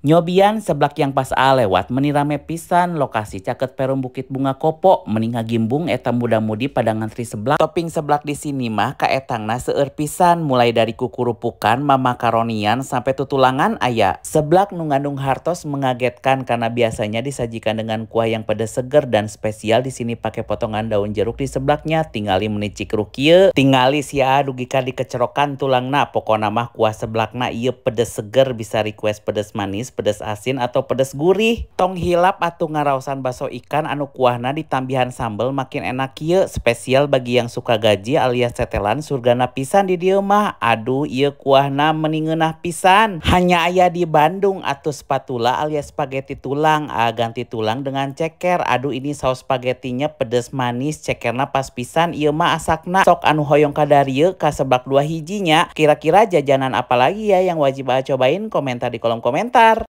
Nyobian seblak yang pas A lewat meni rame pisan, lokasi caket Perum Bukit Bunga Kopo, meni ngagimbung eta muda-mudi pada ngantri seblak. Topping seblak di sini mah kaetangna seueur pisan, mulai dari kukurupukan, mamakaronian sampai tutulangan aya. Seblak nu ngandung hartos mengagetkan karena biasanya disajikan dengan kuah yang pedas seger dan spesial di sini pakai potongan daun jeruk di seblaknya. Tingali meni cikruh kieu, tingali sia dugi ka dikecerokan tulangna. Pokona mah kuah seblakna ieu pedes seger, bisa request pedes manis, pedes asin atau pedes gurih. Tong hilap atuh ngaraosan baso ikan anu kuahna ditambihan sambel makin enak kieu. Spesial bagi yang suka gaji alias setelan, surgana pisan di dieu mah. Aduh, ieu kuahna meni ngeunah pisan. Hanya aya di Bandung atuh spatula alias spaghetti tulang. Ah, ganti tulang dengan ceker. Aduh, ini saus spaghettinya pedes manis, cekerna pas pisan ieu mah asakna. Sok anu hoyong kadarieu ka seblak 2 hijinya. Kira-kira jajanan apa lagi ya yang wajib cobain? Komentar di kolom komentar.